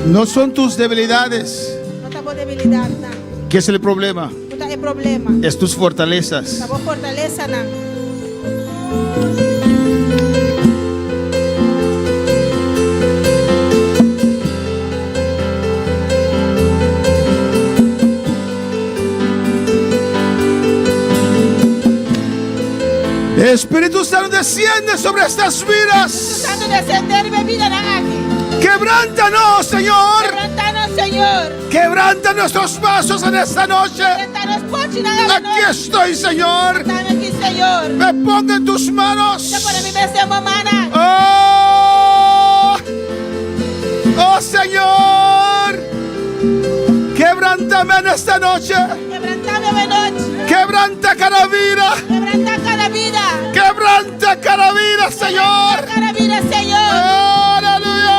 No son tus debilidades. No ta bo debilidatnan. ¿Qué es el problema? Kiko ta e problema? Es tus fortalezas. Ta bo fortalesanan. Espíritu Santo desciende sobre estas vidas. Spiritu Santu descendé riba e bidanan aki. Quebrántanos, Señor. Quebranta nos, Señor. Quebranta nuestros vasos en esta noche. Quebranta nos pochinan awe Aquí nochi. estoy, Señor. Ata mi aki, Señor. Me pongo en tus manos. Mi ta pone mi mes den bo mannan. Oh, oh Señor. Quebrántame en esta noche. Kebrantá mi awe nochi. Quebranta cada vida. Kebrantá kada bida. Quebranta cada vida, Señor. Kebrantá kada bida, Señor. Aleluya.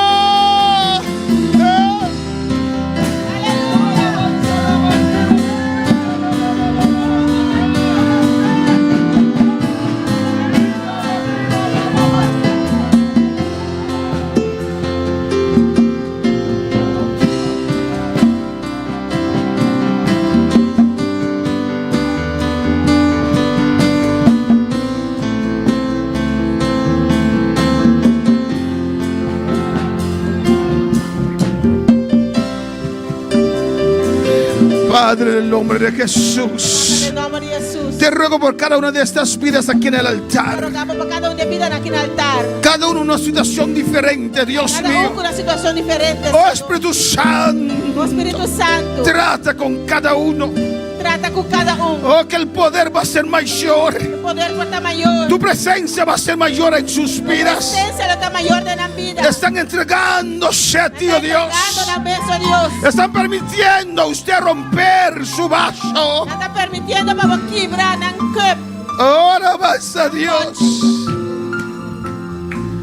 Padre, en el nombre de Jesús. Den nòmber di Hesus. Te ruego por cada una de estas vidas aquí en el altar. Roga bo pa kada un di e bidanan aki na altar. Cada uno una situación diferente, Dios Kada un mío. ku un situashon diferente. Oh Espíritu Santo, Oh Spiritu Santu, trata con cada uno. trata ku kada un. Oh, que el poder va a ser mayor. E poder por ta mayor. Tu presencia va a ser mayor en sus vidas. Presensia lo ta mayor den nan bida. Están entregándose a ti, oh Dios. Entregando nan mes, oh Dios. Están permitiendo a usted romper su vaso. Nan ta permitiendo pa bo kibra nan kùp. Ahora vas a Dios.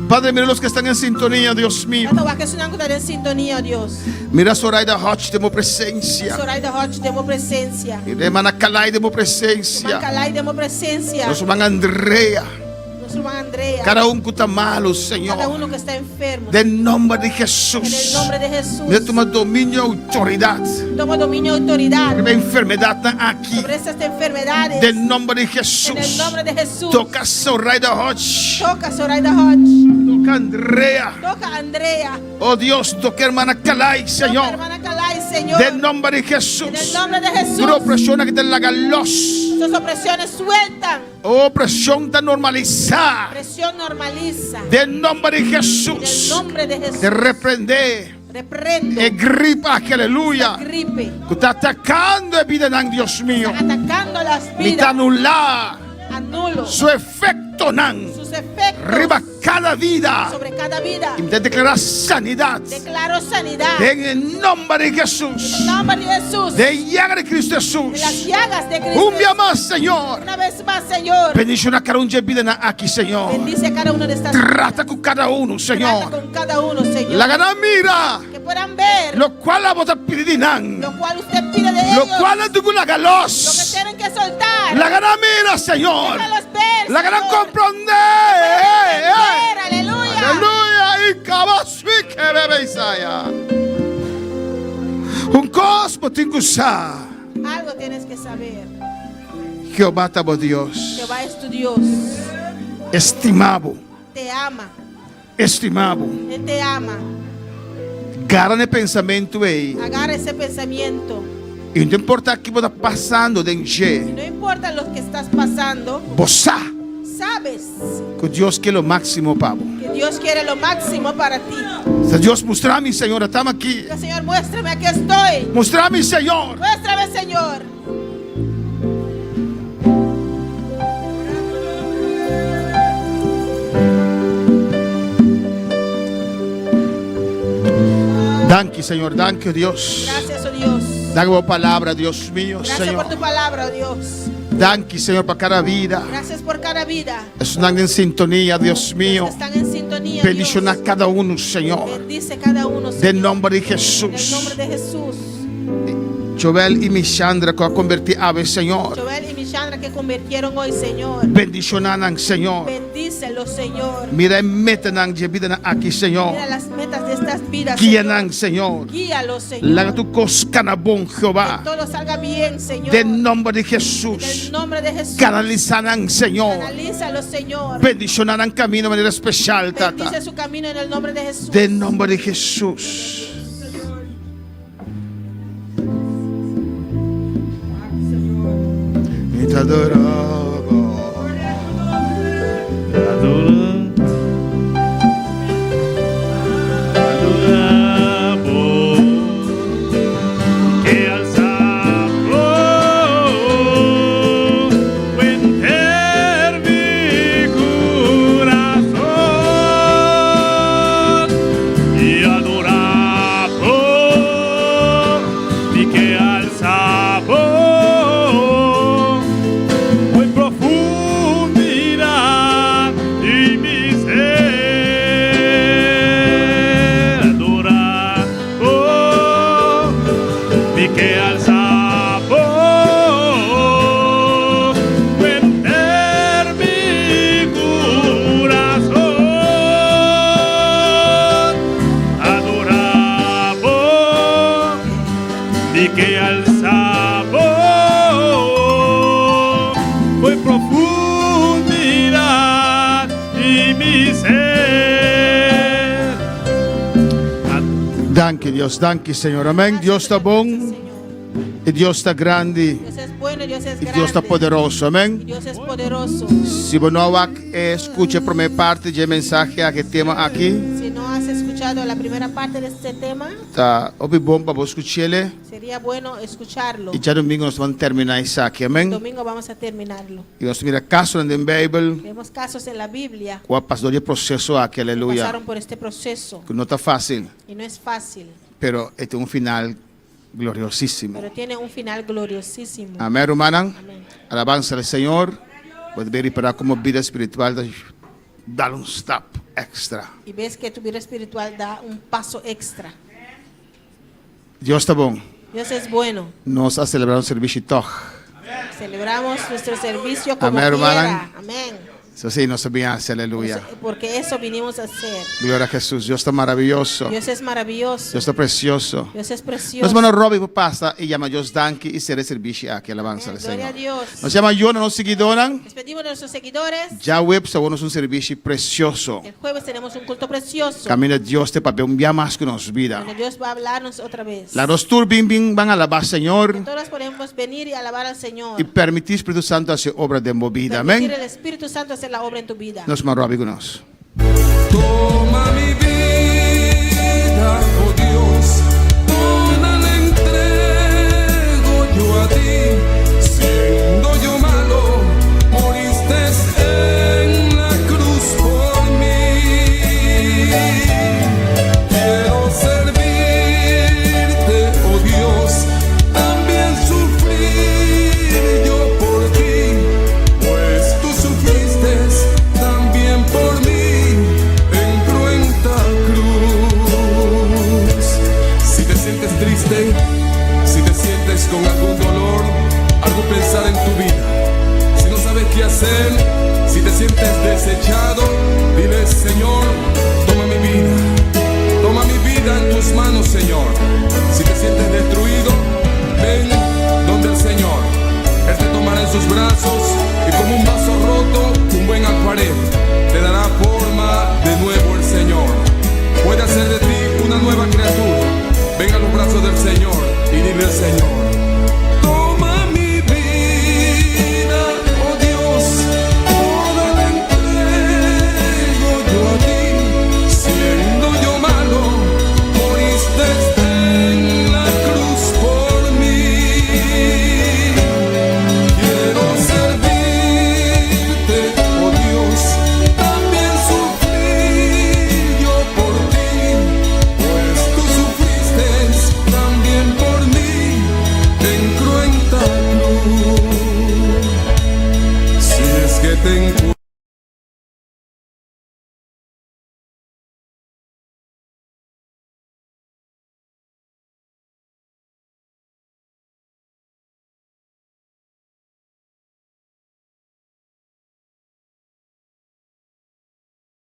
Padre, mira los que están en sintonía, Dios mío. Tata, wak esunnan ku ta den sintonia, oh Dios. Mira Zoraida Hodge den bo presencia. Zoraida Hodge den bo presensia. Mira hermana Calay den bo presencia. Herman Calay den bo presensia. Nos hermana Andrea. Nos ruman Andrea. Cada un cu ta malo, Señor. Cada uno que está enfermo. Den nomber di En el Jesús. nombre de Jesús. Mi ta tuma dominio y autoridad. Toma dominio y autoridad. Riba enfermedadnan aki. Sobre estas enfermedades. Den nomber di Jesús. En el nombre de Jesús. Toca Zoraida Hodge. Toca Zoraida Hodge. Toca Andrea. Toca Andrea. Oh Dios, toca hermana Calay, Señor. Toca hermana Calay, Señor. Den nomber di Jesús. En el nombre de Jesús. Tur opresión aki ta laga los. Esas opresiones sueltan. Opresión ta normalisá. Presión normaliza. Den nomber di Jesús. En el nombre de Jesús. Te reprende. Reprendo. E gripe aki, aleluya. Gripe. Ku ta atakando e bidanan, Dios mío. Está atacando las Mi ta vidas. anulá Anulo. su efectonan. Sus efectos. Riba kada vida. Sobre cada vida. I mi ta deklará sanidat. Declaro sanidad. Den e nòmber di Hesus. En el nombre de Jesús. Den llaga di Cristo Hesus. De las llagas de Cristo. Un bia mas, Señor. Una vez más, Señor. Bendiciona cada un dje bidanan aki, Señor. Bendice a cada uno de estas Trata vidas. ku cada uno, Señor. Trata con cada uno, Señor. Laga nan mira. Que puedan ver. Lokual abo ta pidi di nan. Lo cual usted pide de ellos. Lokual nan tin ku laga los. Lo que tienen que soltar. Laga nan mira, Señor. Déjalos ver, Laga nan Señor. komprondé. Ver, aleluya. Aleluya. I kaba sui ke bebe Isaiah. Un kos bo tin ku sa. Algo tienes que saber. Jehová ta bo Dios. Jehová es tu Dios. E stima bo. Te ama. E stima bo. Él te ama. Gara na e pensamentu ei. Agarra ese pensamiento. I no ta importa ki bo ta pasando den dje. No importa lo que estás pasando. Bo sa. Sabes. Ku Dios ke lo máksimo pa bo. Que Dios quiere lo máximo para ti. Sa Dios mustra mi, Señor, atame aki. Diga, Señor, muéstrame, aquí estoy. Mustra mi, Señor. Muéstrame, Señor. Danki, Señor. Danki, oh Dios. Gracias, oh Dios. Danki pa bo palabra, Dios mío, Gracias Señor. por tu palabra, oh Dios. Danki, Señor, pa kada bida. Gracias por cada vida. Esnan den sintonia, Dios mío. Los que están en sintonía, Bendiciona Dios. cada uno, Señor. Bendice cada uno, Señor. Den nomber di En el Jesús. nombre de Jesús. Joel y Mishandra ku a konvertí awe, Señor. Joel y Mishandra que convirtieron hoy, Señor. Bendishoná nan, Señor. Bendícelos, Señor. Mira e metanan dje bidanan aki, Señor. Mira las metas de estas vidas, Guia Señor. nan, Señor. Guíalos, Señor. Laga tur kos kana bon, Jehová. Que todo salga bien, Señor. Den nomber di En Jesús. el nombre de Jesús. Kanalisá nan, Señor. Canalízalos, Señor. Bendishoná nan camino di manera especial, Tata. Bendice su camino en el nombre de Jesús. Den nomber di Jesús. Mi ta adora bo. Adora bo ke alsa bo Wenter mi kurason I adora bo Mi ke alsa. ser. Danki Dios, danki Señor. Amén. Dios ta bon i Dios ta grandi Dios es bueno, Dios es i Dios ta grande. poderoso. Amén. Y Dios es poderoso. Si bo no a wak eh, skucha e promé parti dje mensahe aki, tema aki, Si no has escuchado la primera parte de este tema, ta hopi bon pa bo skuch'ele. sería bueno escucharlo. I djadumingu nos ta ban terminá esaki. Amén. Domingo vamos a terminarlo. I nos ta mira kasonan den Beibel Vemos casos en la Biblia ku a pasa dor di e proseso aki. que Aleluya. pasaron por este proceso Ku no ta fásil, y no es fácil, pero e tin un final gloriosísimo. pero tiene un final gloriosísimo. Amén, rumannan. Amén. Alabansa al Señor. Bo ta ripará komo bida spiritual ta dal un stap èkstra. Y ves que tu vida espiritual da un paso extra. Dios ta bon. Dios es bueno. Nos a selebrá nos servisio tòg. Celebramos nuestro servicio como Amén, quiera. hermana. Amén. Eso sí, nos a bin hasi, aleluya. Porque eso vinimos a hacer. Gloria a Jesus. Dios ta maravioso. Dios es maravilloso. Dios ta presioso. Dios es precioso. Nos manda Robbie pa pasa i yama Dios danki i sera e servisio aki. Alabansa al Gloria Señor. a Dios. Nos yama ayó na nos siguidónan. Despedimos de nuestros seguidores. Djaweps awor nos un servisio presioso. El jueves tenemos un culto precioso. Kaminda Dios ta papia un bia mas ku nos bida. Donde Dios va a hablarnos otra vez. Laga nos tur bin bin ban alabá Señor Que todas podemos venir y alabar al Señor. i permití Spiritu Santu hasi obra den bo bida. Permitir Amén. el Espíritu Santo hacer la obra en tu vida. Nos manda Robbie ku nos. Toma mi vida, oh Dios, toda la entrego yo a ti. Siendo yo malo, moriste en la cruz por mi. Quiero servirte, oh Dios, también sufrir yo por ti, pues tú sufriste también por mi en cruenta cruz. Si te sientes triste, si te sientes con algún dolor, algún pesar en tu vida, si no sabes qué hacer, si te sientes desechado, dile Señor.